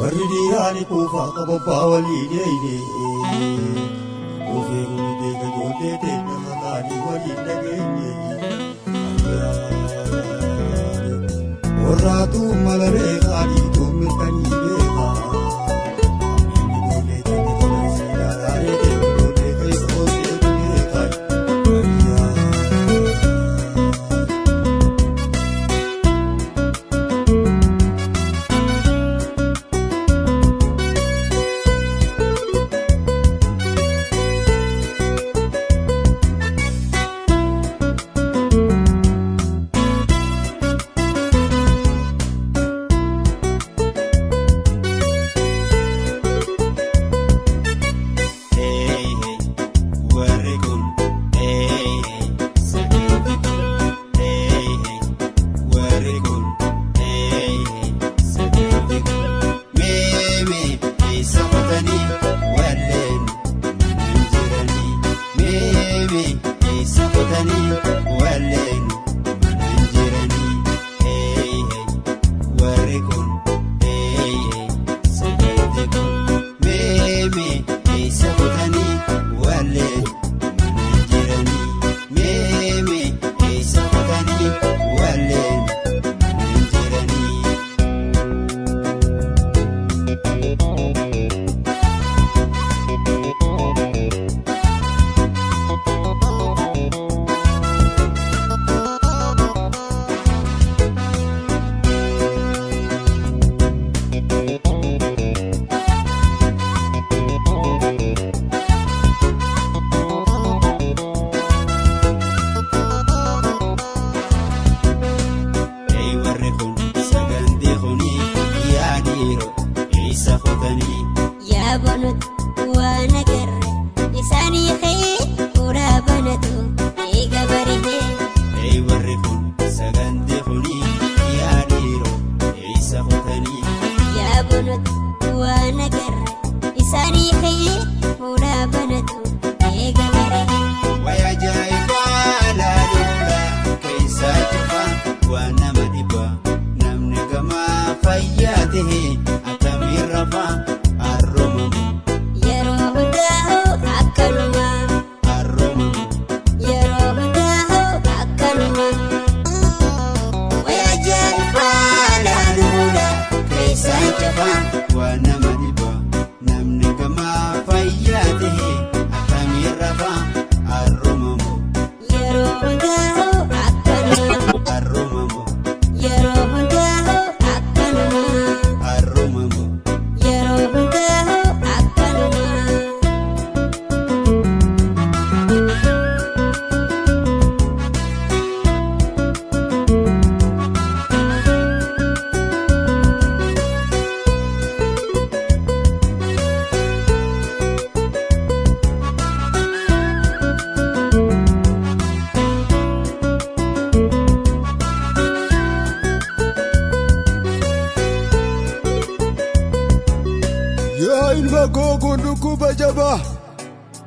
Warri dhiiraani kuufaa qababbaa walii deeyne. Ufee guddatee gajoollee teenya mataanii waliin dhageenye. Warraatu mala beekaa dhiituu mirkanii beekaa. Ijoollee teenya tola isii ilaalaalee teenya ijoollee keessa oolteetu beekaa.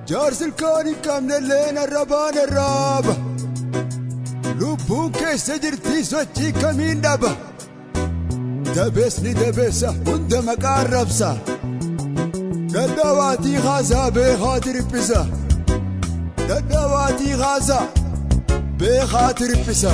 Jaarsi ilkaan hin qabnellee narrabaan arraaba. Lubbuun keessa jirti sochii kamiin dhaba. Dabeesni dabeessa hunda maqaa arrabsa. Dadhabaatii haasaa beekaa tiriphisa. Dadhabaatii haasaa beekaa tiriphisa.